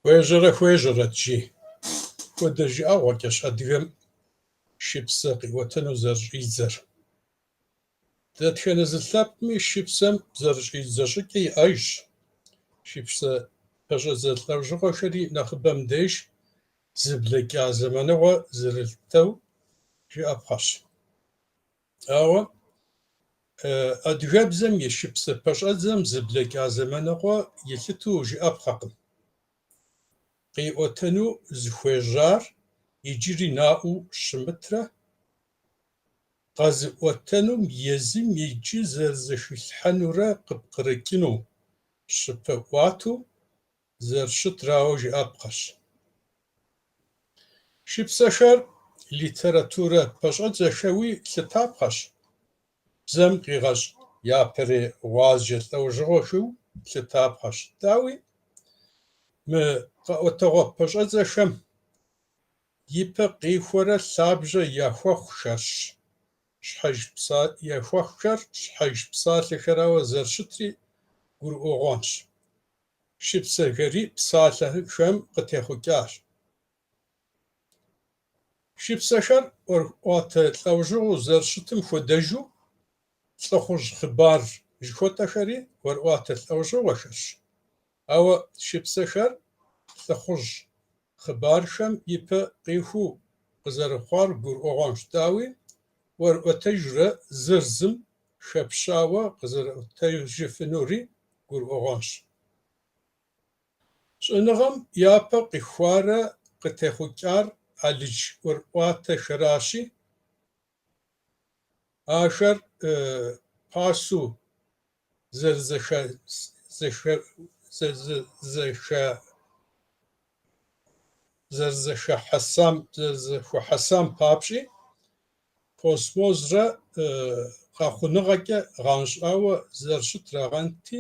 Хуежьэрэ хуежьэрэт, жи. Хуэдэ жыӀэгъуэкӀэщ адыгэм шыпсэ къиӀуэтэну зэрыщӀидзэр. Дэтхэнэ зы лъэпкъми шыпсэм зэрыщӀидзэ щӀыкӀэ иӀэжщ. Шыпсэ пэщӀэдзэ лӀэужьыгъуэхэри нэхъыбэм деж зы блэкӀа зэманыгъуэ зэрилъытэу жыӀэпхъэщ. Ауэ адыгэбзэм и шыпсэ пэщӀэдзэм зы блэкӀа зэманыгъуэ илъытэу жыӀэпхъэкъым. КъиӀуэтэну зыхуежьар иджыри наӀуэу щымытрэ, къэзыӀуэтэнум езым иджы зэрызэхилъхьэнурэ къыпкърыкӀыну щыпэӀуатэу зэрыщытрауэ жыӀэпхъэщ. Шыпсэхэр литературэ пэщӀэдзэхэуи лъытапхъэщ, бзэм къигъэщӀ япэрей гъуазджэ лӀэужьыгъуэхэу лъытапхъэщ. Дауи, мы къэӀуэтэгъуэ пэщӀэдзэхэм ипэ къихуэрэ лъабжьэ яхуэхъухэр щхьэж псалъэхэрауэ зэрыщытри гурыӀуэгъуэнщ. Шыпсэхэри псалъэхэм къытехъукӀащ. Шыпсэхэр ӀуэрыӀуатэ лӀэужьыгъуэу зэрыщытым хуэдэжу, лӀыхъужь хъыбар жыхуэтӀэхэри ӀуэрыӀуатэ лӀэужьыгъуэхэщ. Ауэ шыпсэхэр лӀыхъужь хъыбархэм ипэ къихуэу къызэрыхъуар гурыӀуэгъуэнщ. Дауи, ӀуэрыӀуэтэжурэ зыр зым хэпщауэ къызэрыӀуэтэжыфынури гурыӀуэгъуэнщ. ЩӀэныгъэм япэ къихуарэ къытехъукӀар алыдж ӀуэрыӀуатэхэращи, ахэр пасэу зэрызэхуахьэсам папщӀи, космосрэ къэхъуныгъэкӀэ гъэнщӀауэ зэрыщытрагъэнти,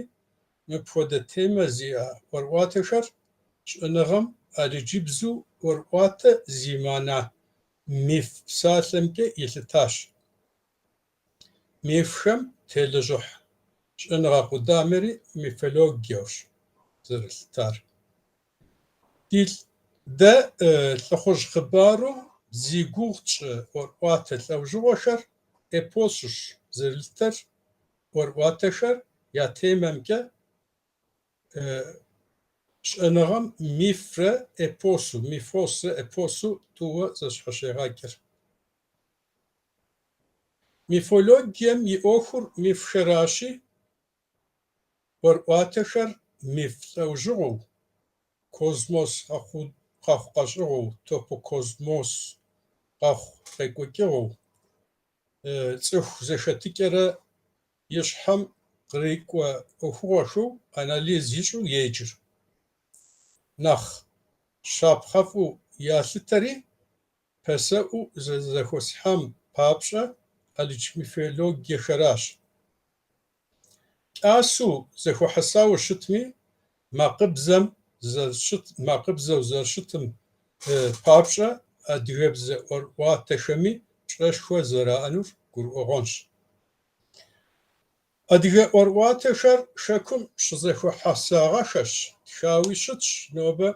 мыпхуэдэ темэ зиӀэ ӀуэрыӀуатэхэр щӀэныгъэм алыджыбзэу ӀуэрыӀуатэ зи мыхьэнэ миф псалъэмкӀэ илъытащ. Мифхэм телэжьыхь щӀэныгъэ къудамэри мифологиеущ зэралъытар. Дэ лӀыхъужь хъыбару зи гугъу тщӀы ӀуэрыӀуатэ лӀэужьыгъуэхэр эпосущ зэрилъытэр, ӀуэрыӀуатэхэр я темэмкӀэ щӀэныгъэм мифрэ эпосу, мифосрэ эпосу тӀууэ зэщхьэщегъэкӀыр. Мифологием и Ӏуэхур мифхэращи, ӀуэрыӀуатэхэр миф лӀэужьыгъуэу, космос къэхъукъэщӀыгъэу, топокосмос къэхъу-къекӀуэкӀыгъэу, цӀыху зэхэтыкӀэрэ и щхьэм кърикӀуэ Ӏуэхугъуэхэу анализ ищӀу еджыр. Нэхъ щапхъэфӀу ялъытэри, пасэӀуэу зэрызэхуэсхьам папщӀэ, алыдж мифологиехэращ. КӀасэу зэхуэхьэсауэ щытми, макъыбзэу зэрыщытым папщӀэ, адыгэбзэ ӀуэрыӀуатэхэми пщӀэшхуэ зэраӀэнур гурыӀуэгъуэнщ. Адыгэ ӀуэрыӀуатэхэр хэкум щызэхуэхьэсагъэххэщ, тхауи щытщ. Нобэ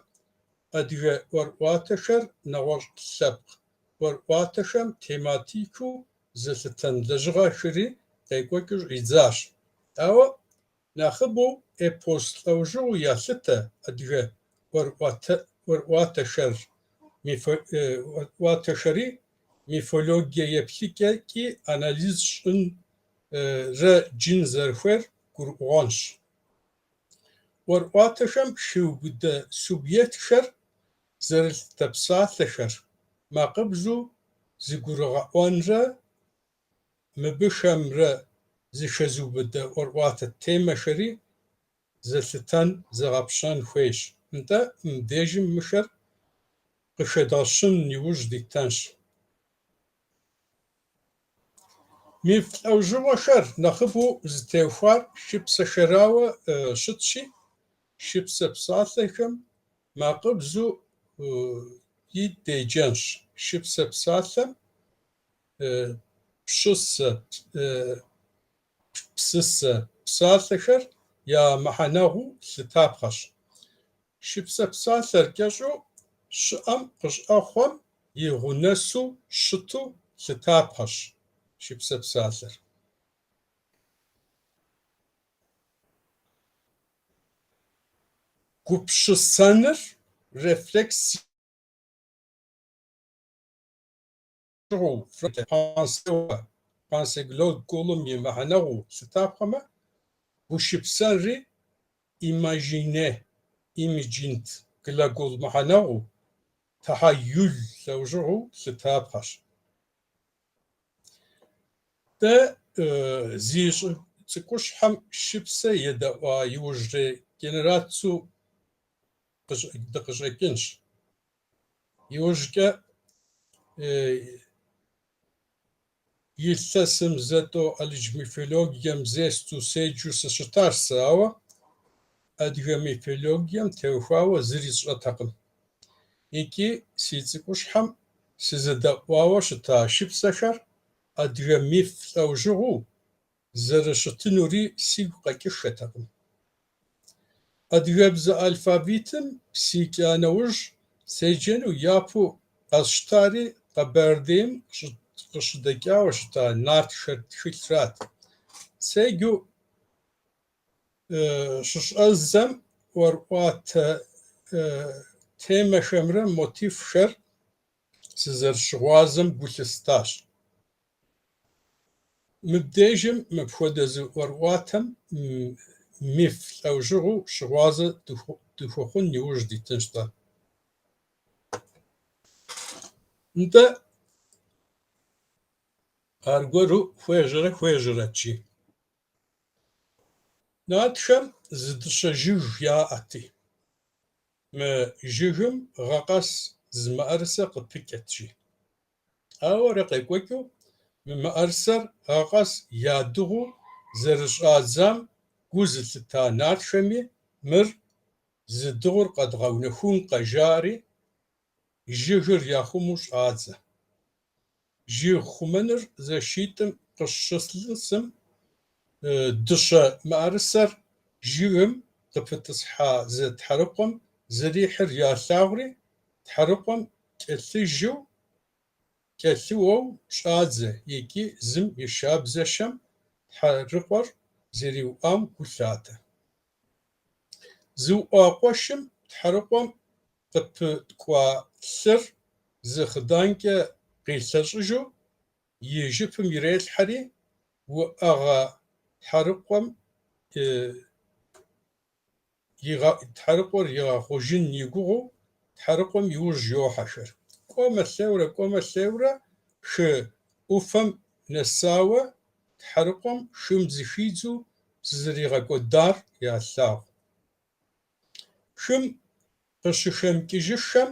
адыгэ ӀуэрыӀуатэхэр нэгъуэщӀ лъэпкъ ӀуэрыӀуатэхэм тематикэу зэлъытэн лэжьыгъэхэри къекӀуэкӀыу щӀидзащ. Ауэ нэхъыбэу эпос лӀэужьыгъуэу ялъытэ адыгэ ӀуэрыӀуатэхэри мифологие еплъыкӀэкӀи анализ щӀын рэ джын зэрыхуейр гурыӀуэгъуэнщ. ӀуэрыӀуатэхэм хиубыдэ субъектхэр зэрылъытэ псалъэхэр макъыбзэу зыгурыгъэӀуэнрэ мыбыхэмрэ зыхэзыубыдэ ӀуэрыӀуатэ темэхэри зэлъытэн, зэгъэпщэн хуейщ. НтӀэ, мыбдежым мыхэр къыхэдгъэщын иужь дитынщ. Миф лӀэужьыгъуэхэр нэхъыбэу зытеухуар шыпсэхэрауэ щытщи, шыпсэ псалъэхэм макъыбзэу и деджэнщ. Шыпсэ псалъэм пщысэ, псысэ псалъэхэр я мыхьэнэгъуу лъытапхъэщ. Шыпсэ псалъэр кӏэщӏу щыӏэм къыщӏэхъуэм и гунэсу щыту лъытапхъэщ шыпсэ псалъэр. Гупщысэныр рефлексия penser глаголым и мыхьэнэгъуу лъытапхъэмэ, гушыпсэнри imaginer, imagint глагол мыхьэнэгъуу, тэхьэйул лӏэужьыгъуэу лъытапхъэщ. Дэ зи цӏыкӏущхьэм шыпсэ едэӏуа иужьрей генерацэу дыкъыщӏэкӏынщ. Иужькӏэ илъэсым зэ-тӏэу алыдж мифологием зесту седжу сыщытащ сэ, ауэ адыгэ мифологием теухуауэ зыри сщӏэтэкъым. Икӏи си цӏыкӏущхьэм сызэдэӏуауэ щыта шыпсэхэр адыгэ миф лӏэужьыгъуэу зэрыщытынури сигу къэкӏыххэтэкъым. Адыгэбзэ алфавитым сикӏа нэужь, седжэну япэу къэсщтари Къэбэрдейм къыщыдэкӏауэ щыта Нартхэр тхылърат. Седжэу щыщӏэздзэм ӏуэрыӏуатэ темэхэмрэ мотивхэр сызэрыщыгъуазэм гу лъыстащ. Мыбдежым мыпхуэдэ зы ӏуэрыӏуатэм миф лӏэужьыгъуэу щыгъуазэ дыхуэхъун иужь дитынщ-тӏэ. Нтӏэ, аргуэру хуежьэрэ хуежьэрэт, жи. Нартхэм зы дыщэ жыг яӏэти. Мы жыгым гъэ къэс зы мыӏэрысэ къыпыкӏэт, жи. Ауэрэ къекӏуэкӏыу мы мыӏэрысэр гъэ къэс ядыгъуу зэрыщӏадзам гу зылъыта нартхэми мыр зыдыгъур къэдгъэунэхункъэ жари, жыгыр яхъумэу щӏадзэ. Жыг хъумэныр зэшитӏым къыщылъысым, дыщэ мыӏэрысэр жыгым къыпытӏысхьа зы тхьэрыкъуэм зэрихьыр ялъагъури, тхьэрыкъуэм кӏэлъыжэу, кӏэлъыуэу щӏадзэ икӏи зым и шабзэшэм тхьэрыкъуэр зэриуӏуам гу лъатэ. Зыуӏуа къуэшым тхьэрыкъуэм къыпыткӏуа лъыр зы хъыданкӏэ къилъэщӏыжу и жыпым ирелъхьэри, уӏэгъэ тхьэрыкъуэр игъэхъужын и гугъэу тхьэрыкъуэм и ужь йохьэхэр. Кӏуэмэ-лъейуэрэ, кӏуэмэ-лъейуэрэ хы ӏуфэм нэсауэ тхьэрыкъуэм хым зыхидзу зызэригъэкӏуэдар ялъагъу. Хым къыщыхэмыкӏыжыххэм,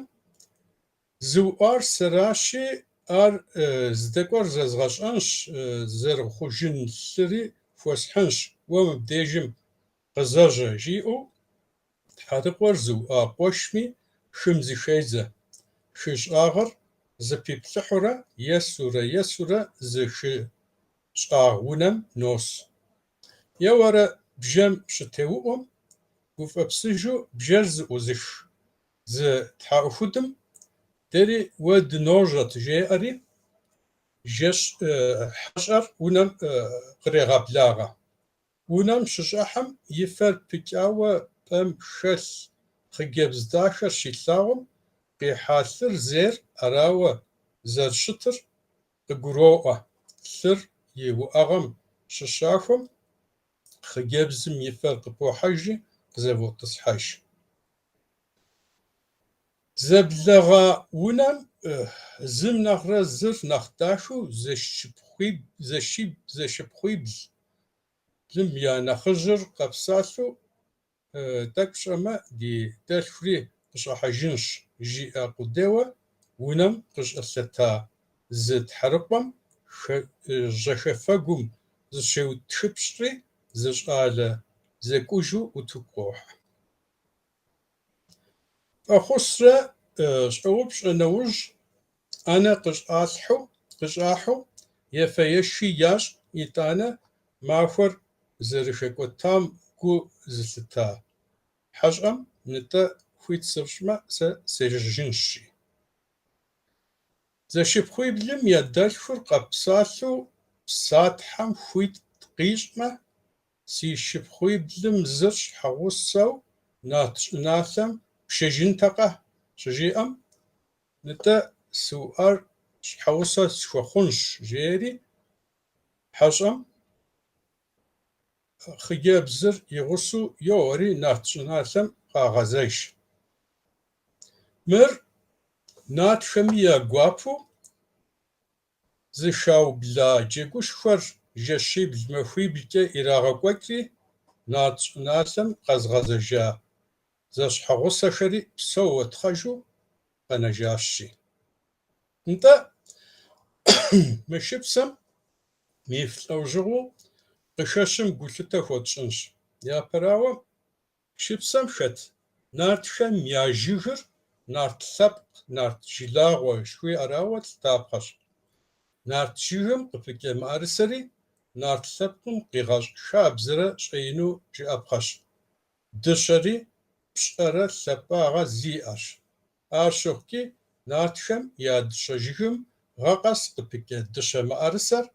зыуӏуар сэращи, ар здэкӏуэр зэзгъэщӏэнщ, зэрыхъужын лъыри хуэсхьынщ, уэ мыбдежым къызэжьэ, жиӏэу тхьэрыкъуэр зыуӏуа къуэшми хым зыхедзэ. Хы щӏагъыр зэпиплъыхьурэ есурэ-есурэ зы хы щӏагъ унэм нос. Еуэрэ бжэм щытеуӏуэм, гуфӏэпсыжу бжэр зыӏузых зы тхьэӏухудым дэри уэ дыножьэт, жеӏэри хьэщӏэр унэм кърегъэблагъэ. Унэм щыщӏыхьэм и фэр пыкӏауэ пӏэм хэлъ хъыджэбз дахэр щилъагъум, къихьа лъыр зейр арауэ зэрыщытыр къыгуроӏуэ. Лъыр и уӏэгъэм щыщахуэм, хъыджэбзым и фэр къыпохьэжри къызэфӏотӏысхьэж. Зэблэгъа унэм зым нэхърэ зыр нэхъ дахэу зэшыпхъуиблым я нэхъыжьыр къэпсалъэу тӏэкӏу щӏэмэ ди дэлъхури къыщӏыхьэжынщ, жиӏа къудейуэ унэм къыщӏэлъэта зы тхьэрыкъуэм жьэхэфэгум зыщеутхыпщӏри зы щӏалэ зэкӏужу утыку къохьэ. Фӏэхъусрэ щӏэупщӏэ нэужь ӏэнэ къыщӏахьэу ефэ-ешхи ящӏ, итӏанэ махуэр зэрыхэкӏуэтам гу зылъыта хьэщӏэм нтӏэ хуит сыфщӏмэ, сэ сежьэжынщ, жи. Зэшыпхъуиблым я дэлъхур къэпсалъэу Псатхьэм хуит къищӏмэ, си шыпхъуиблым зыр щхьэгъусэу Нарт щӏыналъэм пшэжынтэкъэ? щыжиӏэм, нтӏэ сыуӏэр щхьэгъусэ схуэхъунщ, жери хьэщӏэм хъыджэбзыр и гъусэу йоуэри Нарт щӏыналъэм къагъэзэж. Мыр нартхэми я гуапэу зэхаубла джэгушхуэр жэщибл-махуиблкӏэ ирагъэкӏуэкӏри, Нарт щӏыналъэм къэзыгъэзэжа зэщхьэгъусэхэри псэууэ тхъэжу къэнэжащ, жи. Нтӏэ, мы шыпсэм миф лӏэужьыгъуэу къыхэщым гулъытэ хуэтщӏынщ. Япэрауэ, шыпсэм хэт нартхэм я жыгыр нарт лъэпкъ, нарт жылагъуэ жыхуиӏэрауэ лъытапхъэщ. Нарт жыгым къыпыкӏэ мыӏэрысэри нарт лъэпкъым къигъэщӏ хабзэрэ щӏэину жыӏэпхъэщ. Дыщэри пщӏэрэ лъапӏагъэ зиӏэщ. Ар щыхъукӏи, нартхэм я дыщэ жыгым гъэ къэс къыпыкӏэ дыщэ мыӏэрысэр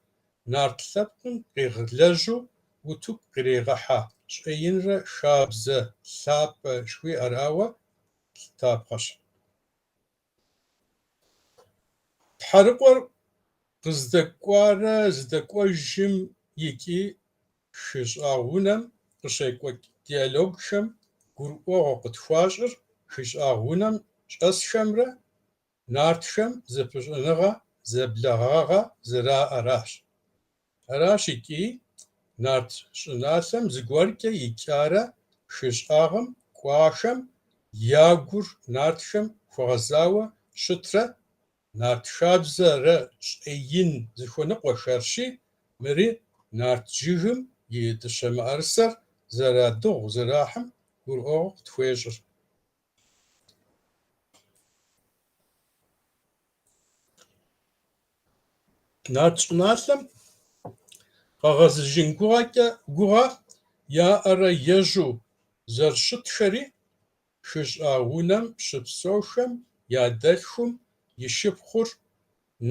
нарт лъэпкъым къигъэлэжьу утыку къригъэхьа щӏэинрэ хабзэ лъапӏэ жыхуиӏэрауэ лъытапхъэщ. Тхьэрыкъуэр къыздэкӏуарэ зыдэкӏуэжым икӏи хы щӏагъ унэм къыщекӏуэкӏ диалогхэм гурыӏуэгъуэ къытхуащӏыр хы щӏагъ унэм щӏэсхэмрэ нартхэм зэпыщӏэныгъэ, зэблагъагъэ зэраӏэращ. Аращ икӏи нарт щӏыналъэм зыгуэркӏэ икӏарэ хы щӏагъым кӏуахэм я гур нартхэм хуэгъэзауэ щытрэ нарт хабзэрэ щӏэин зыхуэныкъуэхэрщи, мыри нарт жыгым и дыщэ мыӏэрысэр зэрадыгъу зэрахьым гурыӏуэгъуэ къытхуещӏыр. Нарт щӏыналъэм къагъэзэжын гугъэ яӏэрэ ежьэу зэрыщытхэри хы щӏагъ унэм щыпсэухэм я дэлъхум и шыпхъур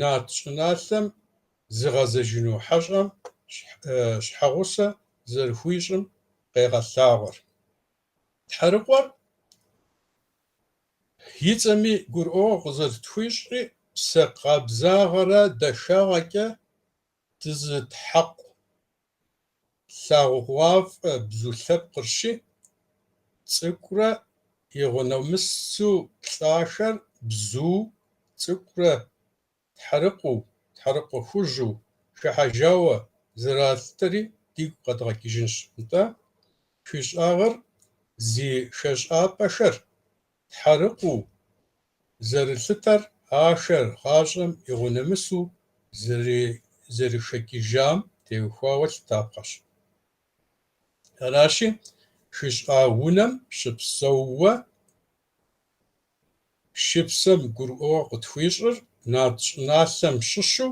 нарт щӏыналъэм зыгъэзэжыну хьэщӏэм щхьэгъусэ зэрыхуищӏым къегъэлъагъуэр. Тхьэрыкъуэр и цӏэми гурыӏуэгъуэ къызэрытхуищӏри псэ къабзагъэрэ дахагъэкӏэ дызытхьэкъу лъагъугъуафӏэ бзу лъэпкъырщи, цӏыкӏурэ игъуэнэмысу лӏахэр бзу цӏыкӏурэ тхьэрыкъуэу, тхьэрыкъуэ хужьу хыхьэжауэ зэралъытэри дигу къэдгъэкӏыжынщ. Нтӏэ, хы щӏагъыр зи хэщӏапӏэхэр тхьэрыкъуэу зэрылъытэр ахэр гъащӏэм игъуэнэмысу зэрыхэкӏыжам теухуауэ лъытапхъэщ. Аращи, хы щӏагъ унэм щыпсэууэ шыпсэм гурыӏуэгъуэ къытхуищӏыр нарт щӏыналъэм щыщу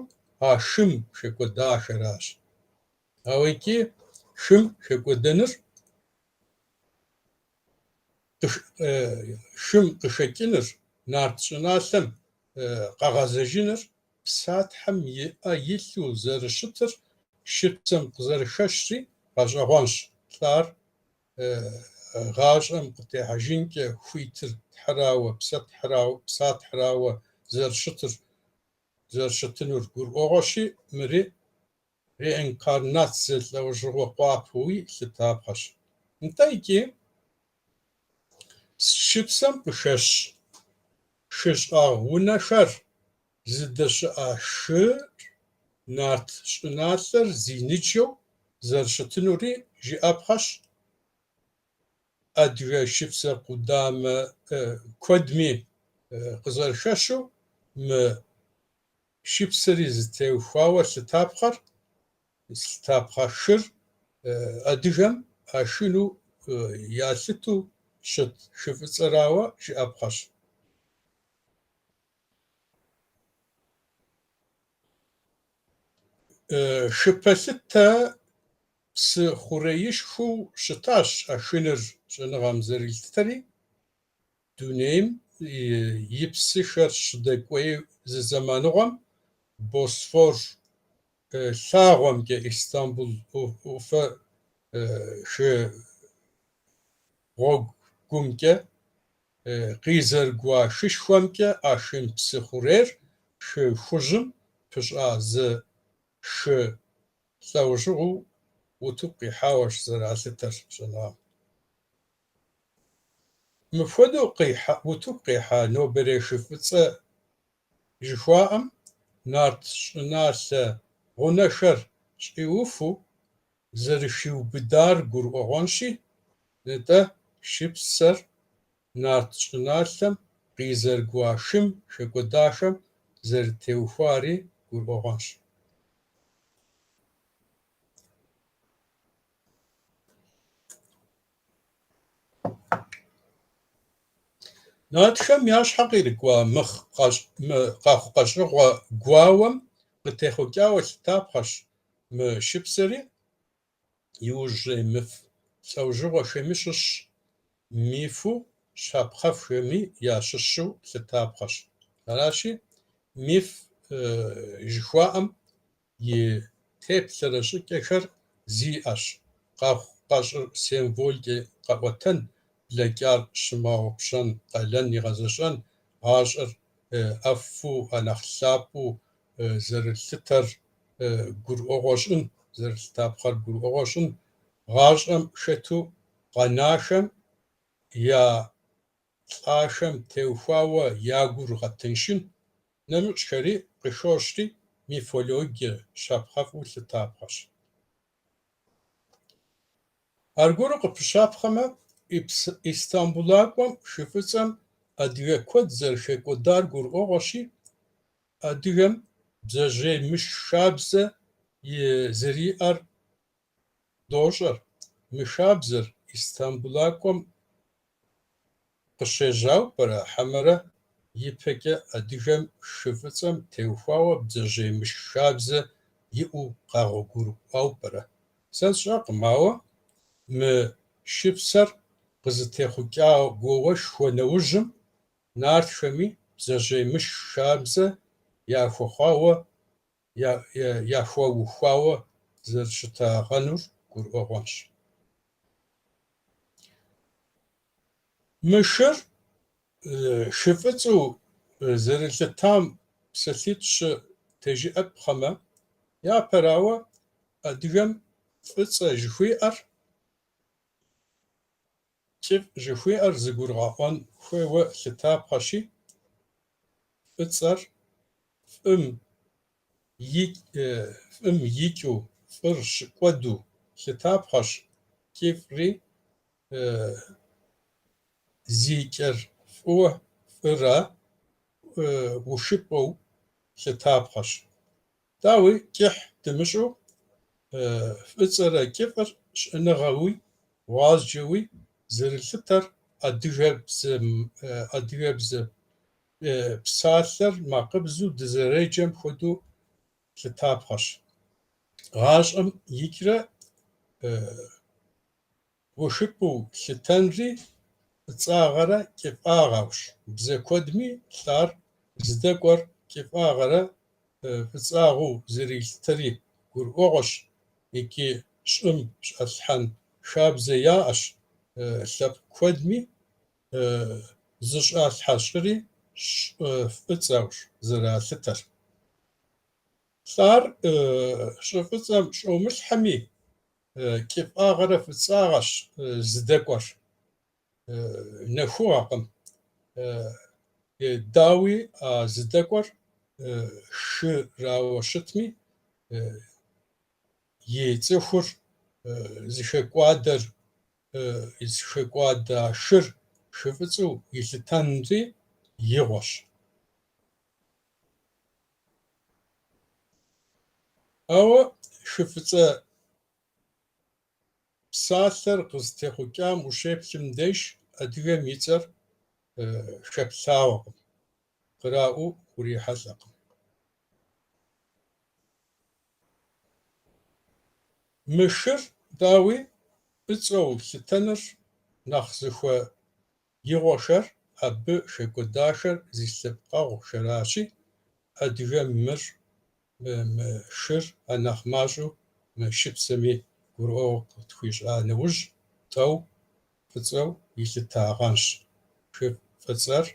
а хым хэкӏуэдахэращ. Ауэ икӏи хым хэкӏуэдэныр, хым къыхэкӏыныр, нарт щӏыналъэм къэгъэзэжыныр Псатхьэм и ӏэ илъу зэрыщытыр шыпсэм къызэрыхэщри гъэщӏэгъуэнщ, лӏар гъащӏэм къытехьэжынкӏэ хуитыр Тхьэрауэ, Псатхьэрауэ зэрыщытынур гурыӏуэгъуэщи, мыри реинкарнацэ лӏэужьыгъуэ къуапэуи лъытапхъэщ. Нтӏэ икӏи шыпсэм къыхэщ хы щӏагъ унэхэр зыдэщыӏэ хыр нарт щӏыналъэр зи ныджэу зэрыщытынури жыӏэпхъэщ. Адыгэ шыпсэ къудамэ куэдми къызэрыхэщу мы шыпсэри зытеухуауэ лъытапхъэ хыр адыгэм Ахыну ялъыту щыт хы фӏыцӏэрауэ жыӏэпхъэщ. Хы пэлъытэ псы хъуреишхуэу щытащ Ахыныр щӏэныгъэм зэрилъытэри. дунейм и псыхэр щыдэкӏуей зы зэманыгъуэм Босфор лъагъуэмкӏэ Истамбул ӏуфэ хы гъуэгумкӏэ къизэрыгуа хышхуэмкӏэ Ахын псы хъурейр хы Хужьым пыщӏа зы хы лӏэужьыгъуэу утыку къихьауэщ зэралъытэр щӏэныгъэм. Мыпхуэдэу утыку къихьа нобэрей хы Фӏыцӏэ жыхуаӏэм нарт щӏыналъэ гъунэхэр щӏиуфэу зэрыхиубыдар гурыӏуэгъуэнщи, нтӏэ шыпсэр нарт щӏыналъэм къизэрыгуа хым хэкӏуэдахэм зэрытеухуари гурыӏуэгъуэнщ. Нартхэм я щхьэ къирыкӏуа мы къэхъукъэщӏыгъуэ гуауэм къытехъукӏауэ лъытапхъэщ мы шыпсэри, иужьрей миф лӏэужьыгъуэхэми щыщ мифу щапхъэфӏхэми ящыщу лъытапхъэщ. Аращи, миф жыхуаӏэм и теплъэрэ щӏыкӏэхэр зиӏэщ, къэхъу-къэщӏыр символкӏэ къэӏуэтэн, блэкӏар щымыгъэгъупщэн къалэн игъэзэщӏэн, гъащӏэр ӏэфӏу, а нэхъ лъапӏэу зэрылъытэр гурыӏуэгъуэ щӏын, зэрылъытапхъэр гурыӏуэгъуэ щӏын, гъащӏэм хэту къэнахэм я лӏахэм теухуауэ я гур гъэтыншын, нэмыщӏхэри къыхощри мифологие щапхъэфӏу лъытапхъэщ. Аргуэру къыпыщапхъэмэ, Истамбулакӏуэм хы Фӏыцӏэм адыгэ куэд зэрыхэкӏуэдар гурыӏуэгъуэщи, адыгэм бдзэжьеймышх хабзэ зэриӏэр дощӏэр. Мы хабзэр Истамбулакӏуэм къыщежьауэ пӏэрэ, хьэмэрэ ипэкӏэ адыгэм хы Фӏыцӏэм теухуауэ бдзэжьеймышх хабзэ иӏэу къэгъуэгурыкӏуауэ пӏэрэ? Сэ сщӏэкъым, ауэ мы шыпсэр къызытехъукӏа гуауэшхуэ нэужьым нартхэми бдзэжьеймышх хабзэ яхуэхъуауэ, яхуаухуауэ зэрыщытагъэнур гурыӏуэгъуэнщ. Мы хыр хы фӏыцӏэу зэрылъытам псалъитӏ-щы тежыӏэпхъэмэ, япэрауэ, адыгэм фӏыцӏэ жыхуиӏэр, кӏыфӏ жыхуиӏэр зыгурыгъэӏуэн хуейуэ лъытапхъэщи, фӏыцӏэр фӏым фӏым икӏыу, фӏыр щыкӏуэду лъытапхъэщ, кӏыфӏри зи кӏэр фӏыуэ фӏырэ ухыпӏэу лъытапхъэщ. Дауи, кӏыхь дымыщӏу, фӏыцӏэрэ кӏыфӏыр щӏэныгъэуи гъуазджэуи зэрылъытэр адыгэбзэ псалъэр макъыбзэу дызэреджэм хуэдэу лъытапхъэщ. Гъащӏэм икӏрэ ухыпӏэу лъытэнри фӏыцӏагъэрэ кӏыфӏагъэущ. Бзэ куэдми лӏар зыдэкӏуэр кӏыфӏагъэрэ фӏыцӏагъэу зэрилъытэри гурыӏуэгъуэщ икӏи щӏым щӏэлъхьэн хабзэ яӏэщ лъэпкъ куэдми зыщӏалъхьэ щӏыри щӏы фӏыцӏэущ зэралъытэр. Лӏар щӏы фӏыцӏэм щӏомылъхьэми, кӏыфӏагъэрэ фӏыцӏагъэщ зыдэкӏуэр, нэхугъэкъым. Дауи, а зыдэкӏуэр хырауэ щытми, и цӏыхур зыхэкӏуадэр, зыхэкӏуада хыр хы фӏыцӏэу илъытэнри игъуэщ. Ауэ хы фӏыцӏэ псалъэр къызытехъукӏам ущеплъым деж адыгэм и цӏэр хэплъагъуэкъым, къраӏуэу урихьэлӏэкъым. Мы хыр, дауи, фӏыцӏэу лъытэныр нэхъ зыхуэигъуэхэр абы хэкӏуэдахэр зи лъэпкъэгъухэращи, адыгэм мыр, мы хыр а нэхъ мащӏэу мы шыпсэми гурыӏуэгъуэ къытхуищӏа нэужь, тӏэу фӏыцӏэу илъытагъэнщ. Хы фӏыцӏэр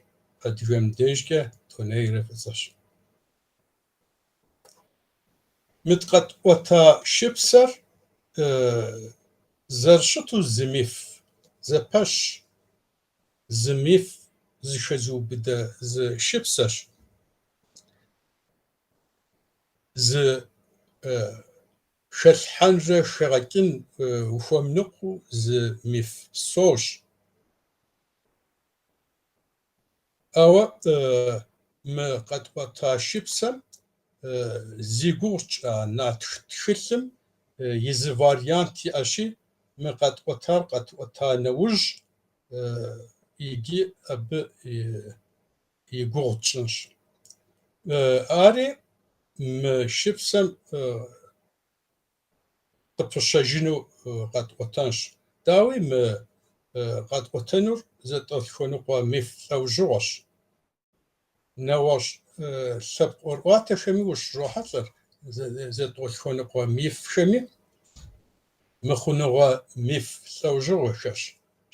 адыгэм дежкӏэ тӏунейрэ фӏыцӏэщ. Мы къэтӏуэта шыпсэр зэрыщыту зы миф зэпэщ, зы миф зыхэзыубыдэ зы шыпсэщ. Зы хэлъхьэнрэ хэгъэкӏын ухуэмыныкъуэу зы миф псощ. Ауэ мы къэтӏуэта шыпсэм зи гугъу тщӏа Нарт тхылъым и зы вариант иӏэщи, мы къэтӏуэтар къэтӏуэта нэужь, иджы абы и гугъу тщӏынщ. Ари мы шыпсэм къыпыщэжыну къэтӏуэтэнщ. Дауи, мы къэтӏуэтэнур зэтӏолъхуэныкъуэ миф лӏэужьыгъуэщ. Нэгъуэщӏ лъэпкъ ӏуэрыӏуатэхэми ущрохьэлӏэр зэтӏолъхуэныкъуэ мифхэми мыхъуныгъэ миф лӏэужьыгъуэхэщ.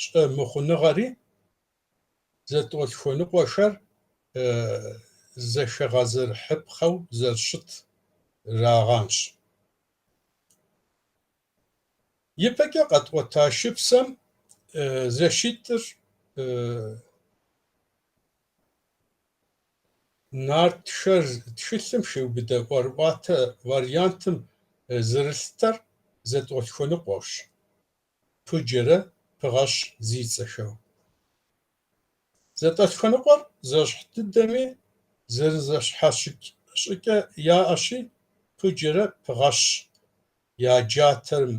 Щӏэмыхъуныгъэри зэтӏолъхуэныкъуэхэр зэхэгъэзэрыхьыпхъэу зэрыщытрагъэнщ. Ипэкӏэ къэтӏуэта шыпсэм зэшитӏыр Нартхэр тхылъым хиубыдэ ӏуэрыӏуатэ вариантым зэрылъытэр зэтӏолъхуэныкъуэущ, Пыджэрэ Пыгъэщ зи цӏэхэу. Зэтӏолъхуэныкъуэр зэщхь дыдэми, зэрызэщхьэщыкӏ щӏыкӏэ яӏэщи, Пыджэрэ Пыгъэщ я джатэм,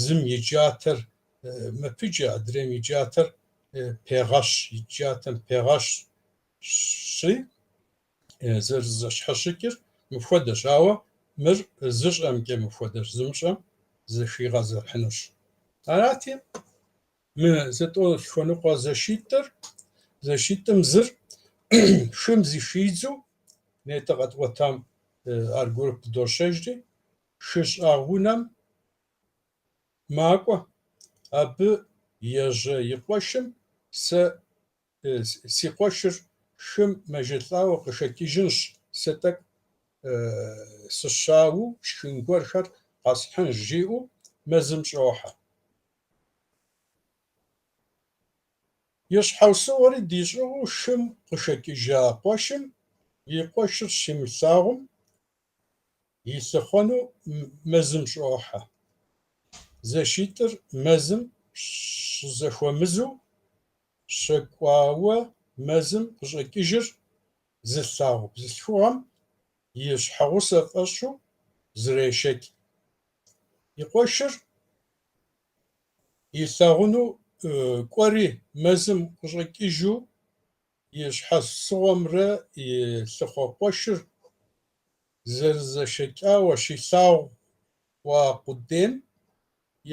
зым и джатэр мэпыджэ, адрейм и джатэр пегъэщ, и джатэм пегъэщри, зэрызэщхьэщыкӏыр мыпхуэдэщ, ауэ мыр зыщӏэмкӏэ мыпхуэдэщ, зымыщӏэм зэхигъэзэрыхьынущ. Арати, мы зэтӏолъхуэныкъуэ зэшитӏыр, зэшитӏым зыр хым зыхидзу, нетӏэ къэтӏуэтам аргуэру пыдощэжри, хы щӏагъ унэм макӏуэ, абы ежьэ и къуэшым сэ си къуэшыр хым мэжэлӏауэ къыхэкӏыжынщ, сэ тӏэкӏу сыщауэу шхын гуэрхэр къэсхьынщ, жиӏэу мэзым щӏохьэ. И щхьэусыгъуэри дищӏыгъуу хым къыхэкӏыжа къуэшым и къуэшыр щимылъагъум, и лъыхъуэну мэзым щӏохьэ. Зэшитӏыр мэзым щызэхуэмызэу щэкӏуауэ мэзым къыщӏэкӏыжыр зылъагъу бзылъхугъэм и щхьэгъусэ фӏэщу зрешэкӏ. И къуэшыр илъагъуну кӏуэри мэзым къыщӏэкӏыжу и щхьэусыгъуэмрэ и лъыхъуэ къуэшыр зэрызэшэкӏауэ щилъэгъуа къудейм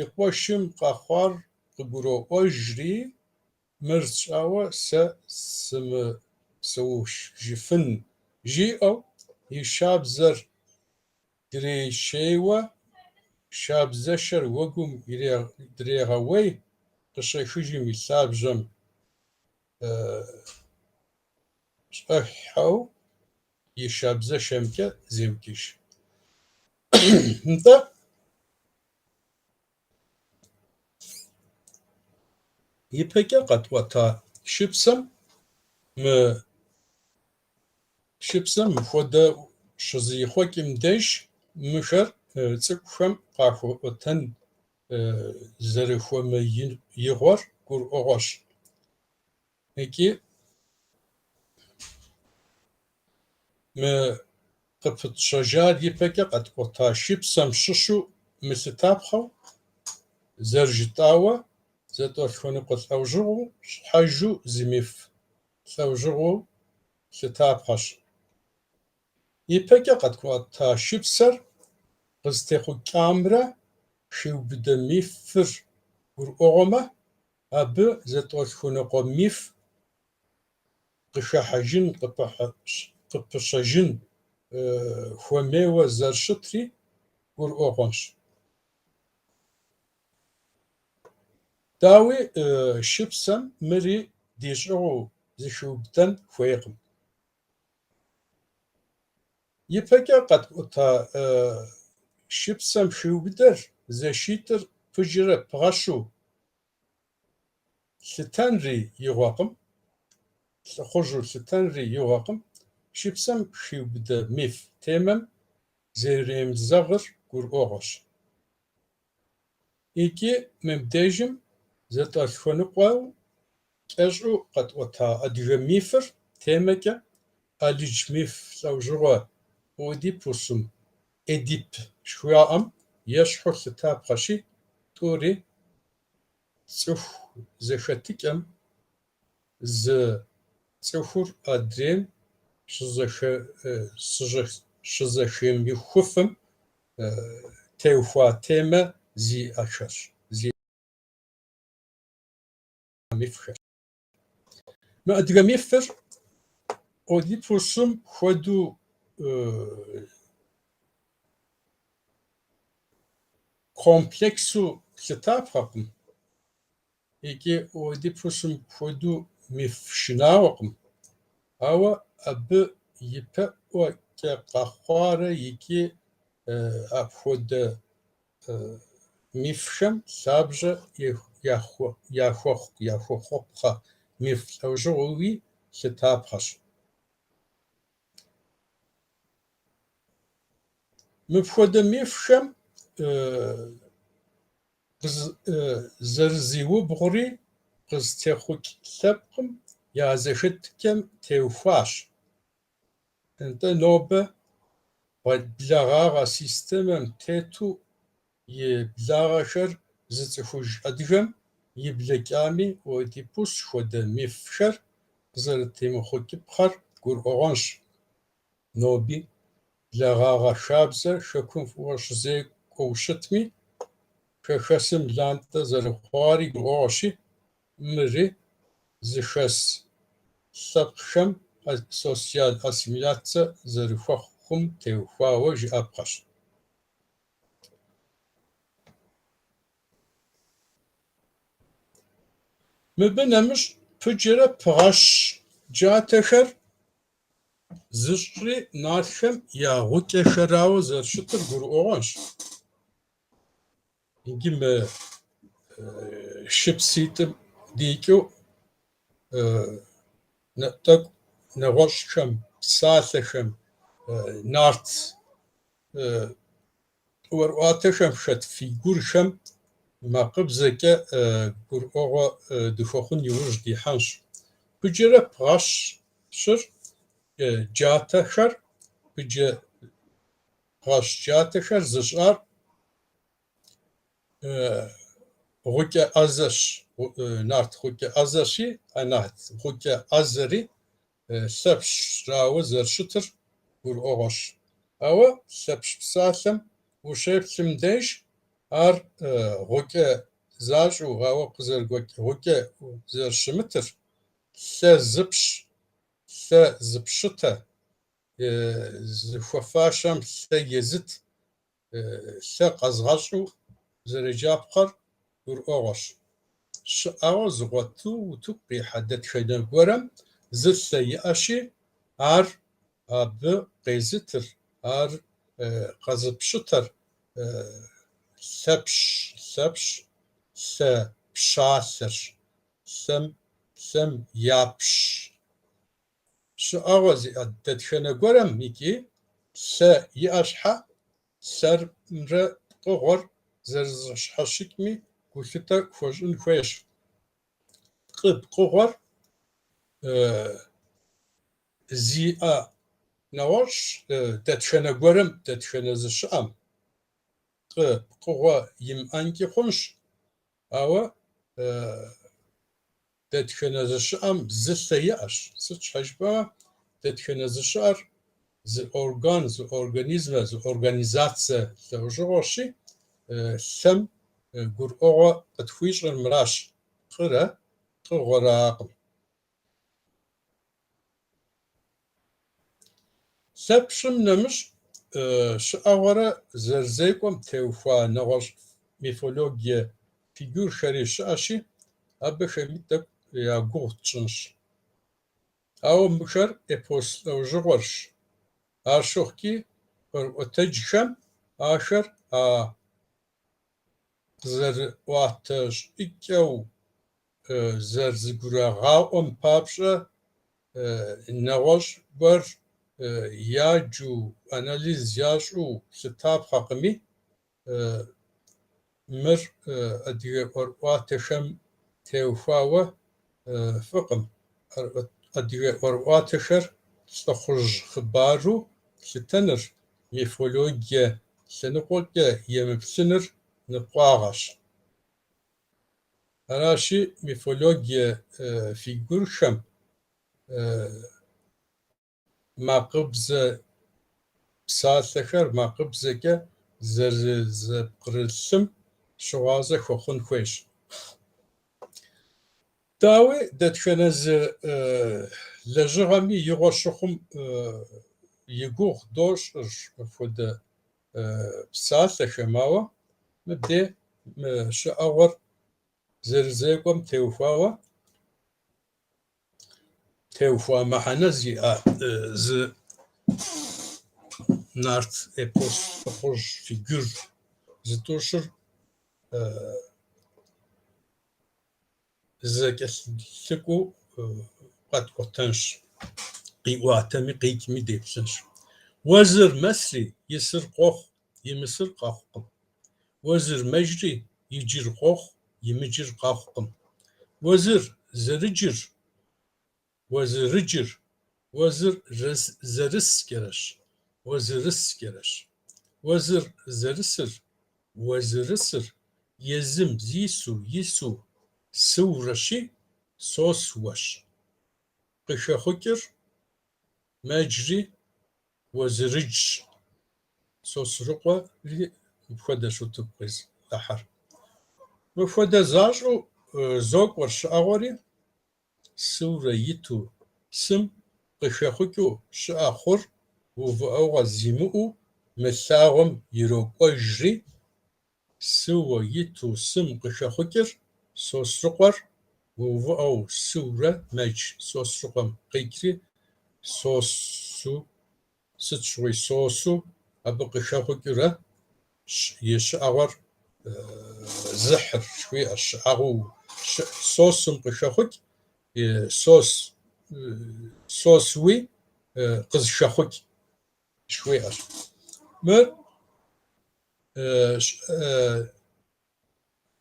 и къуэшым къэхъуар къыгуроӏуэжри, мыр сщӏауэ сэ сымыпсэужыфын, жиӏэу и шабзэр дрешейуэ шабзэшэр уэгум дрегъэуей, къыщехыжым и лъабжьэм щӏыхьэу и шабзэшэмкӏэ зеукӏыж. Нтӏэ, ипэкӏэ къэтӏуэта шыпсэм мы шыпсэм мыпхуэдэ щызэрихъуэкӏым деж мыхэр цӏыкӏухэм къахуэӏуэтэн зэрыхуэмеигъуэр гурыӏуэгъуэщ. Икӏи мы къыпытщэжар ипэкӏэ къэтӏуэта шыпсэм щыщу мылъытапхъэу, зэрыжытӏауэ, зэтӏолъхуэныкъуэ лӏэужьыгъуэу щхьэжу зы миф лӏэужьыгъуэу лъытапхъэщ. Ипэкӏэ къэтӏуэта шыпсэр къызытехъукӏамрэ хиубыдэ мифыр гурыӏуэгъуэмэ, абы зэтӏолъхуэныкъуэ миф къыхыхьэжын, къыпыщэжын хуэмейуэ зэрыщытри гурыӏуэгъуэнщ. Дауи, шыпсэм мыри дищӏыгъуу зыхиубыдэн хуейкъым. Ипэкӏэ къэтӏуэта шыпсэм хиубыдэр зэшитӏыр Пыджэрэ Пыгъэщу лъытэнри игъуэкъым, лӏыхъужьу лъытэнри игъуэкъым, шыпсэм хиубыдэ миф темэм зэремызэгъыр гурыӏуэгъуэщ. Икӏи мыбдежым зэтӏолъхуэныкъуэу кӏэщӏу къэтӏуэта адыгэ мифыр темэкӏэ алыдж миф лӏэужьыгъуэ Оидипусым, Эдип жыхуаӏэм ещхьу лъытапхъэщи, тӏури цӏыху зэхэтыкӏэм, зы цӏыхур адрейм щызэхимыхуфым теухуа темэ зиӏэхэщ, зиӏэ мифхэщ. Мы адыгэ мифыр Оидипусым хуэдэу комплексу лъытапхъэкъым икӏи Оидипусым хуэдэу миф шынагъуэкъым, ауэ абы ипэӏуэкӏэ къэхъуарэ икӏи апхуэдэ мифхэм лъабжьэ яхуэхъупхъэ миф лӏэужьыгъуэуи лъытапхъэщ. Мыпхуэдэ мифхэм зэрызиубгъури къызытехъукӏ лъэпкъым я зэхэтыкӏэм теухуащ. Нтӏэ, нобэ благъагъэ системэм тету и благъэхэр зыцӏыхуж адыгэм и блэкӏами Оидипус хуэдэ мифхэр къызэрытемыхъукӏыпхъэр гурыӏуэгъуэнщ. Ноби благъагъэ хабзэр хэкум фӏыуэ щызекӏуэу щытми, хэхэсым лантӏэ зэрыхъуари гурыӏуэгъуэщи, мыри зыхэс лъэпкъхэм социал ассимиляцэ зэрыхуэхъум теухуауэ жыӏэпхъэщ. Мыбы нэмыщӏ Пыджэрэ Пыгъэщ джатэхэр зыщӏри нартхэм я гъукӏэхэрауэ зэрыщытыр гурыӏуэгъуэнщ. Иджы мы шыпситӏым дикӏыу тӏэкӏу нэгъуэщӏхэм, псалъэхэм, нарт ӏуэрыӏуатэхэм хэт фигурхэм макъыбзэкӏэ гурыӏуэгъуэ дыхуэхъун иужь дихьэнщ. Пыджэрэ Пыгъэщыр джатэхэр, Пыджэ Пыгъэщ джатэхэр зыщӏар гъукӏэ ӏэзэщ, нарт гъукӏэ ӏэзэщи, а нарт гъукӏэ ӏэзэри Лъэпщрауэ зэрыщытыр гурыӏуэгъуэщ. Ауэ Лъэпщ псалъэм ущеплъым деж ар гъукӏэ защӏэу, ауэ къызэрыгуэкӏ гъукӏэ зэрыщымытыр, лъэ зыпщ, лъэ зыпщытэ, зыхуэфащэм лъэ езыт, лъэ къэзыгъэщӏу зэреджапхъэр гурыӏуэгъуэщ. Щыӏэгъуэ зыгъуэту утыку къихьэ дэтхэнэ гуэрым зы лъэ иӏэщи, ар абы къезытыр, ар къэзыпщытэр Лъэпщ, Лъэпщ, лъэ пщалъэрщ, лъэм, лъэм япщ. Щыӏэгъуэ зиӏэ дэтхэнэ гуэрым икӏи лъэ иӏэ щхьэ, лъэмрэ пкъыгъуэр зэрызэщхьэщыкӏми гулъытэ хуэщӏын хуейщ. Пкъы пкъыгъуэр зиӏэ нэгъуэщӏ дэтхэнэ гуэрым, дэтхэнэ зы щыӏэм пкъы пкъыгъуэ имыӏэнкӏи хъунщ, ауэ дэтхэнэ зы щыӏэм зы лъэ иӏэщ. Сыт щхьэ жыпӏэмэ, дэтхэнэ зы щыӏэр зы орган, зы организмэ, зы организацэ лӏэужьыгъуэщи, лъэм гурыӏуэгъуэ къытхуищӏыр мыращ, пкъырэ пкъыгъуэракъым. Лъэпщым нэмыщӏ щыӏэгъуэрэ зэрызекӏуэм теухуа нэгъуэщӏ мифологие фигурхэри щыӏэщи, абыхэми тӏэкӏу я гугъу тщӏынщ. Ауэ мыхэр эпос лӏэужьыгъуэрщ. Ар щыхъукӏи ӏуэрыӏуэтэджхэм ахэр а къызэрыӏуатэ щӏыкӏэу зэрызыгурагъаӏуэм папщӏэ нэгъуэщӏ гуэр яджу, анализ ящӏу лъытапхъэкъыми, мыр адыгэ ӏуэрыӏуатэхэм теухуауэ фӏыкъым. Адыгэ ӏуэрыӏуатэхэр лӏыхъужь хъыбару лъытэныр, мифологие лъэныкъуэкӏэ емыплъыныр ныкъуагъэщ. Аращи, мифологие фигурхэм макъыбзэ псалъэхэр макъыбзэкӏэ зэрызэпкърылъым щыгъуазэ хуэхъун хуейщ. Дауи, дэтхэнэ зы лэжьыгъэми игъуэ щыхъум и гугъу дощӏыр мыпхуэдэ псалъэхэм, ауэ мыбдей мы щыӏэгъуэр зэрызекӏуэм теухуауэ теухуа мыхьэнэ зиӏэ зы нарт эпос лӏыхъужь фигур зытӏущыр зэкӏэлъыкӏуэу къэтӏуэтэнщ, къиӏуатэми къикӏми деплъынщ. Уэзыр мэсри исыр къохъу, имысыр къэхъукъым. Уэзыр мэджри иджыр къохъу, имыджыр къэхъукъым. Уэзыр зэрыджыр, уэзырыджыр, уэзыр зэрыскӏэрэщ, уэзырыскӏэрэщ. Уэзыр зэрысыр, уэзырысыр, езым зису, ису, сыурэщи, сосуэщ. Къыхэхъукӏыр мэджри Уэзырыджщ. Сосрыкъуэри мыпхуэдэщ утыку къизыхьэр. Мыпхуэдэ защӏэу зокӏуэр щыӏэгъуэри, сыурэ иту, сым къыхэхъукӏыу щыӏэ хъур увыӏэгъуэ зимыӏэу мы лъагъуэм ирокӏуэжри, сыуэ иту сым къыхэхъукӏыр Сосрыкъуэр мыувыӏэу сыурэ мэдж. Сосрыкъуэм къикӏри сосу, сыт щыгъуи сосу, абы къыхэхъукӏыурэ и щыӏэгъуэр зыхьыр жыхуиӏэщ, щыӏэгъуэу сосум къыхэхъукӏ, сос, сосуи къызыхэхъукӏ жыхуиӏэщ. Мыр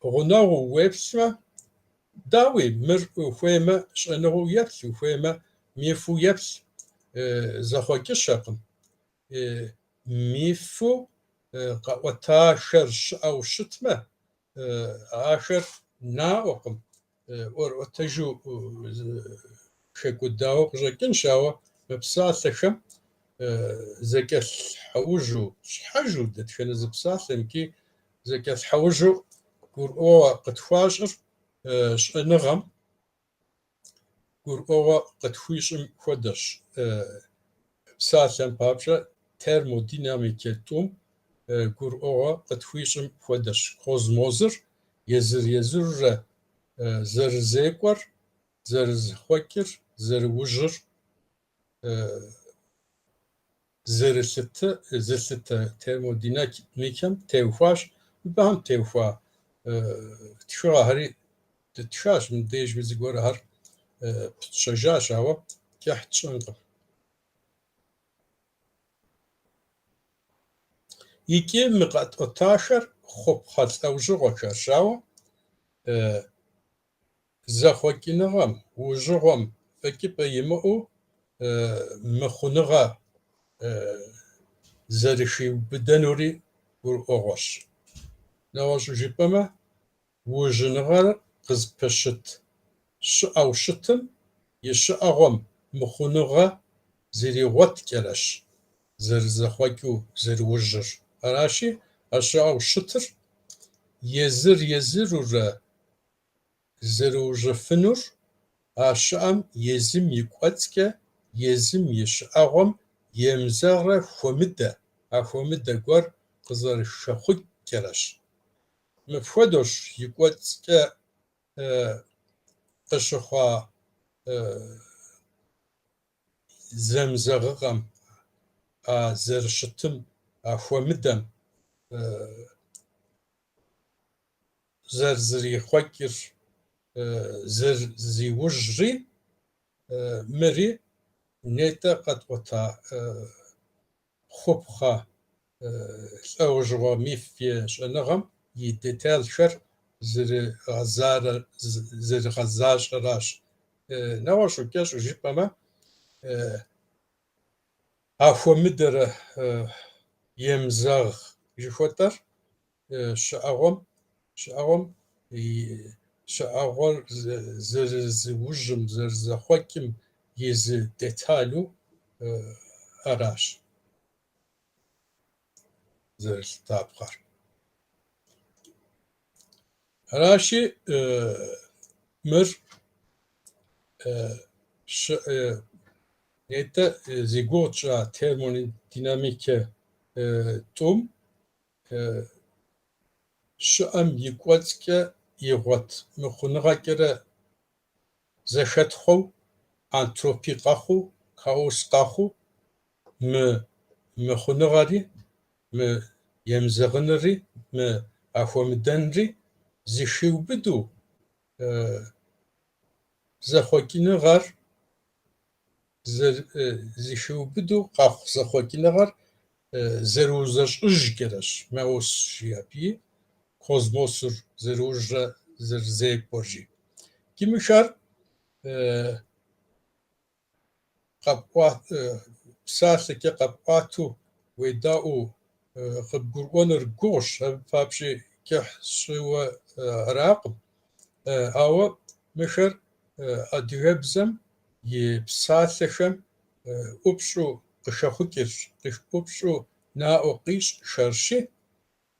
гъунэгъуу уеплъмэ, дауи, мыр ухуеймэ щӏэныгъэу еплъ, ухуеймэ мифу еплъ, зэхъуэкӏыщэкъым. Мифу къэӏуэтахэр щыӏэу щытмэ, ахэр наӏуэкъым, ӏуэрыӏуэтэжу хэкӏуэдауэ къыщӏэкӏынщ, ауэ мы псалъэхэм зэкӏэлъхьэужьу, щхьэжу дэтхэнэ зы псалъэмкӏи зэкӏэлъхьэужьу гурыӏуэгъуэ къытхуащӏыр щӏэныгъэм гурыӏуэгъуэ къытхуищӏым хуэдэщ. Псалъэм папщӏэ, термодинамикэ тӏум гурыӏуэгъуэ къытхуищӏым хуэдэщ. Космосыр езыр-езырурэ зэрызекӏуэр, зэрызэхъуэкӏыр, зэрыужьыр зэрылъытэ, зылъытэ термодинамикэм теухуащ. Мыбыхэм теухуа тхыгъэхэри дытхащ, мыбдежми зыгуэрхэр пытщэжащ, ауэ кӏыхь тщӏынкъым. Икӏи мы къэтӏуэтахэр хъупхъэ лӏэужьыгъуэхэрщ, ауэ зэхъуэкӏыныгъэм, ужьыгъуэм фӏэкӏыпӏэ имыӏэу мыхъуныгъэ зэрыхиубыдэнури гурыӏуэгъуэщ. Нэгъуэщӏу жыпӏэмэ, ужьыныгъэр къызыпэщыт щыӏэу щытым и щыӏэгъуэм мыхъуныгъэ зэригъуэткӏэрэщ зэрызэхъуэкӏыу зэрыужьыр. Аращи, а щыӏэу щытыр езыр-езырурэ зэрыужьыфынур а щыӏэм езым и кӏуэцӏкӏэ, езым и щыӏэгъуэм Емызэгърэ хуэмыдэ, ахуэмыдэ гуэр къызэрыхэхъукӏкӏэрэщ. Мыпхуэдэущ и кӏуэцӏкӏэ къыщыхъуа зэмызэгъыгъэм, а зэрыщытым, ахуэмыдэм зэрызэрихъуэкӏыр, зэрызиужьри, мыри нетӏэ къэтӏуэта хъупхъэ лӏэужьыгъуэ миф е щӏэныгъэм и деталхэр зэригъэзащӏэращ. Нэгъуэщӏу кӏэщӏу жыпӏэмэ, ахуэмыдэрэ емызэгъ жыхуэтӏэр щыӏэгъуэм, щыӏэгъуэм и щыӏэгъуэр зэрызиужьым, зэрызэхъуэкӏым и зы деталу аращ зэрылъытапхъэр. Аращи, мыр нетӏэ зи гугъу тщӏа термодинамикэ тӏум щыӏэм и кӏуэцӏкӏэ игъуэт мыхъуныгъэкӏэрэ зэхэтхъуэу, энтропи къэхъуу, хаос къэхъуу, мы мыхъуныгъэри, мы емызэгъынри, мы ахуэмыдэнри зыхиубыдэу зэхъуэкӏыныгъэр зыхиубыдэу къэхъу зэхъуэкӏыныгъэр зэрыузэщӏыжкӏэрэщ меоз жи абыи, космосыр зэрыужьрэ зэрызекӏуэр жи. Иджы мыхэр псалъэкӏэ къэпӏуатэу уедаӏуэу къыбгурыӏуэныр гугъущ, абы папщӏи кӏыхь сщӏыуэ аракъым. Ауэ мыхэр адыгэбзэм и псалъэхэм ӏупщӏу къыхэхъукӏырщ, ӏупщӏу наӏуэ къищӏхэрщи,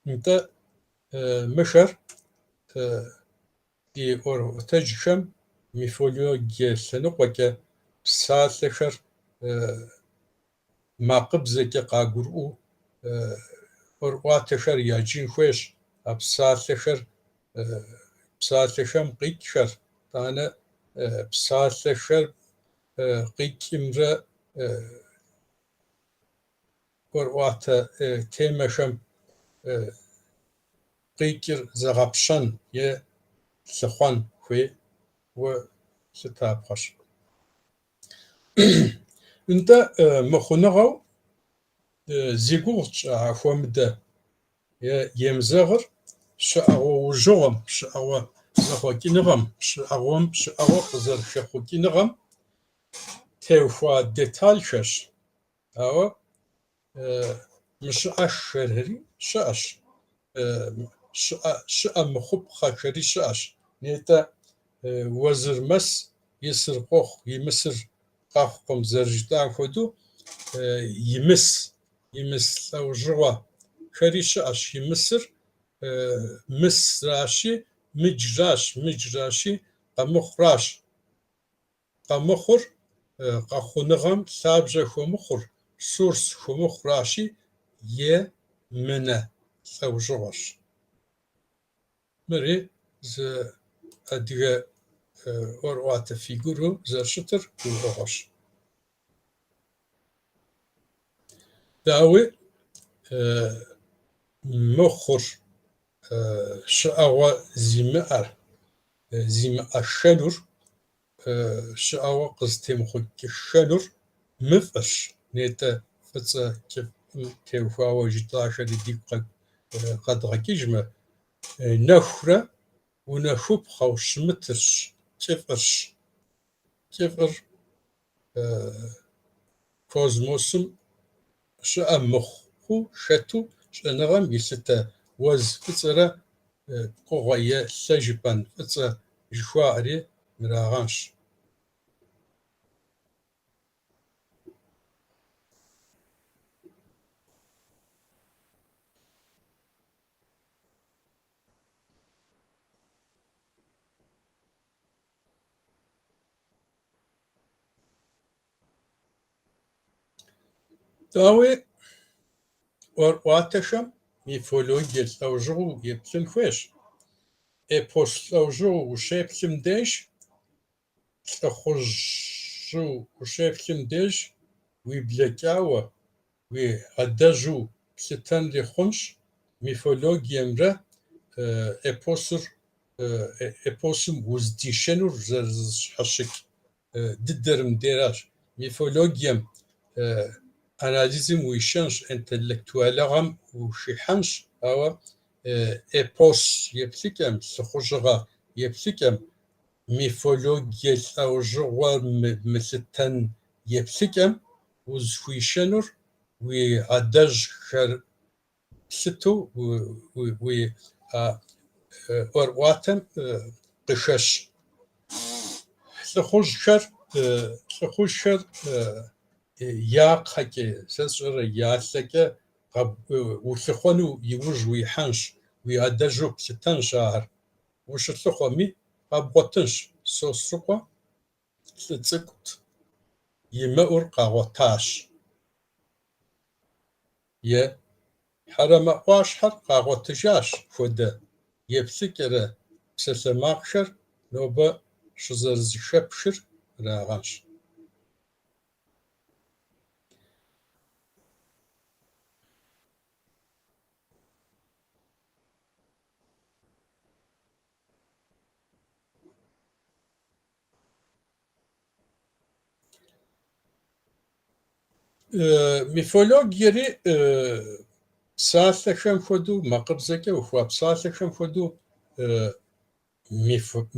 нтӏэ мыхэр ди ӏуэрыӏуэтэджхэм мифологие лъэныкъуэкӏэ псалъэхэр макъыбзэкӏэ къагурыӏуэу ӏуэрыӏуатэхэр яджын хуейщ, а псалъэхэр псалъэхэм къикӏхэр, итӏанэ псалъэхэр къикӏымрэ ӏуэрыӏуатэ темэхэм къикӏыр зэгъэпщэн е лъыхъуэн хуейуэ лъытапхъэщ. Нтӏэ, мыхъуныгъэу зи гугъу тщӏа ахуэмыдэ е емызэгъыр щыӏэгъуэ ужьыгъуэм, щыӏэгъуэ зэхъуэкӏыныгъэм, щыӏэгъуэм щыӏэгъуэ къызэрыхэхъукӏыныгъэм теухуа деталхэщ, ауэ мыщыӏэххэри щыӏэщ, щыӏэ мыхъупхъэхэри щыӏэщ. Нетӏэ Уэзырмэс исыр къохъу, имысыр къэхъукъым зэрыжытӏам хуэдэу, имыс, имыс лӏэужьыгъуэхэри щыӏэщ. Имысыр мысращи, мыджращ, мыджращи, къэмыхъуращ. Къэмыхъур къэхъуныгъэм лъабжьэ хуэмыхъур, source хуэмыхъуращи, емынэ лӏэужьыгъуэщ. Мыри зы адыгэ ӏуэрыӏуатэ фигуру зэрыщытыр гурыӏуэгъуэщ. Дауи, мыхъур щыӏэгъуэ зимыӏэр, зимыӏэххэнур, щыӏэгъуэ къызытемыхъукӏыххэнур мыфӏырщ. Нетӏэ фӏыцӏэ кӏыфӏым теухуауэ жытӏахэри дигу къэдгъэкӏыжмэ, нэхурэ унэхупхъэу щымытырщ, кӏыфӏырщ. Кӏыфӏыр космосым щыӏэ мыхъуу хэту щӏэныгъэм илъытэ уэз фӏыцӏэрэ пкъыгъуэ е лъэ жыпӏэн фӏыцӏэ жыхуаӏэри мырагъэнщ. Дауи, ӏуэрыӏуатэхэм мифологие лӏэужьыгъуэу еплъын хуейщ. Эпос лӏэужьыгъуэу ущеплъым деж, лӏыхъужьу ущеплъым деж уи блэкӏауэ, уи адэжьу плъытэнри хъунщ. Мифологиемрэ эпосыр эпосым уздишэнур зэрызэщхьэщыкӏ дыдэр мыдеращ. Мифологием анализым уишэнщ, интеллектуалыгъэм ухихьэнщ, ауэ эпос еплъыкӏэм, лӏыхъужьыгъэ еплъыкӏэм, мифологие лӏэужьыгъуэр мылъытэн еплъыкӏэм узыхуишэнур уи адэжьхэр плъытэу уи ӏуэрыӏуатэм къыхэщ лӏыхъужьхэр лӏыхъужьхэр я кхъэкӏэ, сэ сщӏэрэ, я лъэкӏэ улъыхъуэну иужь уихьэнщ, уи адэжьу плъытэнщ ахэр. Ущылъыхъуэми къэбгъуэтынщ. Сосрыкъуэ лӏы цӏыкӏут, и мэӏур къагъуэтащ. Е Хьэрэмэ ӏуащхьэр къагъуэтыжащ хуэдэ еплъыкӏэрэ псалъэмакъхэр нобэ щызэрызэхэпхыр арагъэнщ. Мифологиери псалъэхэм хуэдэу, макъыбзэкӏэ ухуа псалъэхэм хуэдэу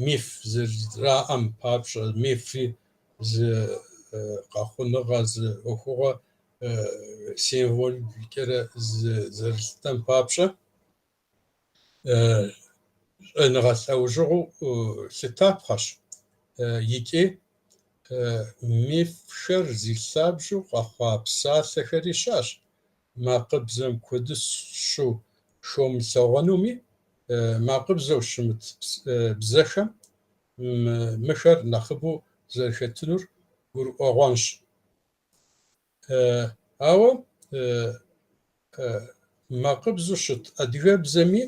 миф зэрыраӏэм папщӏэ, мифри зы къэхъуныгъэ, зы ӏуэхугъуэ символкӏэрэ зэрылъытэм папщӏэ, щӏэныгъэ лӏэужьыгъуэу лъытапхъэщ икӏи мифхэр зи лъабжьэу къэхъуа псалъэхэри щыӏэщ, макъыбзэм куэдыщэу хомылъэгъуэнуми, макъыбзэу щымыт бзэхэм мыхэр нэхъыбэу зэрыхэтынур гурыӏуэгъуэнщ. Ауэ макъыбзэу щыт адыгэбзэми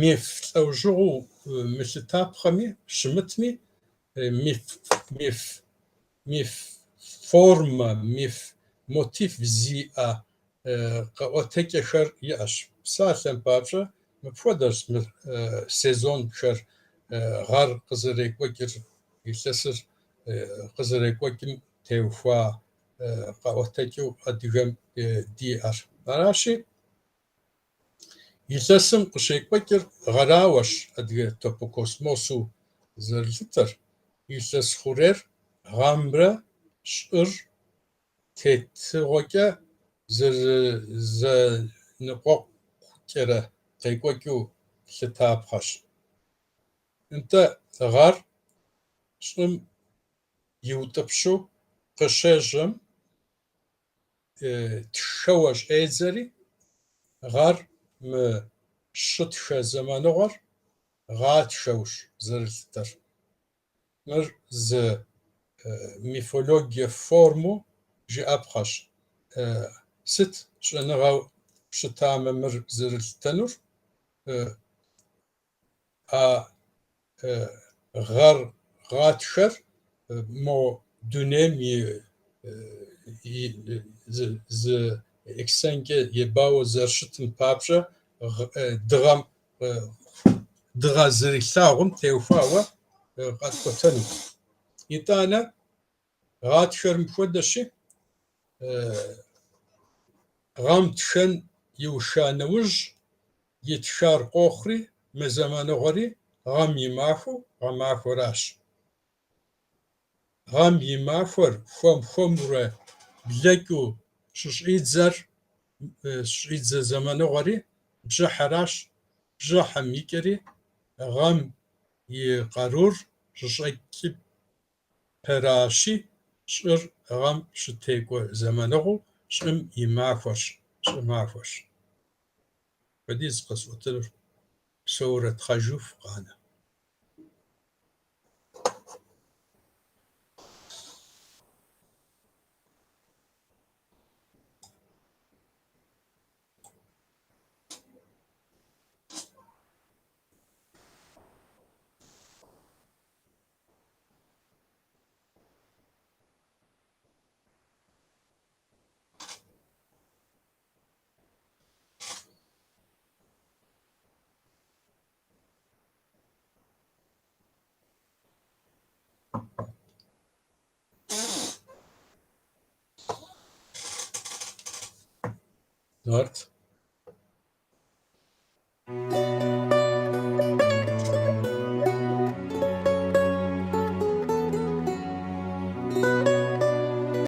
миф лӏэужьыгъуэу мылъытапхъэми щымытми, миф, миф, миф формэ, миф мотив зиӏэ къэӏуэтэкӏэхэр иӏэщ. Псалъэм папщӏэ, мыпхуэдэщ мы сезонхэр гъэр къызэрекӏуэкӏыр, илъэсыр къызэрекӏуэкӏым теухуа къэӏуэтэкӏэу адыгэм диӏэр. Аращи, илъэсым къыщекӏуэкӏыр гъэрауэщ адыгэ топокосмосу зэрылъытэр. Илъэс хъурейр гъэмрэ щӏыр тетыгъуэкӏэ зэрызэныкъуэкъукӏэрэ къекӏуэкӏыу лъытапхъэщ. Нтӏэ, гъэр щӏым иутӏыпщу къыщежьэм тхэуэ щӏедзэри, гъэр мы щытхэ зэманыгъуэр гъатхэущ зэрылъытэр. Мыр зы мифологие формэу жыӏэпхъэщ. Сыт щӏэныгъэу щытамэ мыр зэрылъытэнур? А гъэр гъатхэр мо дунейм и зы эксенкӏэ ебауэ зэрыщытым папщӏэ дыгъэм дыгъэ зэрилъагъум теухуауэ къэтӏуэтэнут. Итӏанэ гъатхэр мыпхуэдэщи, гъэм тхэн иуха нэужь итхар къохъури, мы зэманыгъуэри гъэм и махуэу гъэмахуэращ. Гъэм и махуэр хуэм-хуэмурэ блэкӏыу щыщӏидзэр щыщӏидзэ зэманыгъуэри бжьыхьэращ. Бжьыхьэм и кӏэри гъэм и къарур щыщӏэкӏыпэращи, щӏыр гъэм щытекӏуэ зэманыгъуэу щӏым и махуэрщ, щӏымахуэрщ. Апхуэдиз къэсӏуэтэнур псэурэ тхъэжу фыкъанэ. Нарт.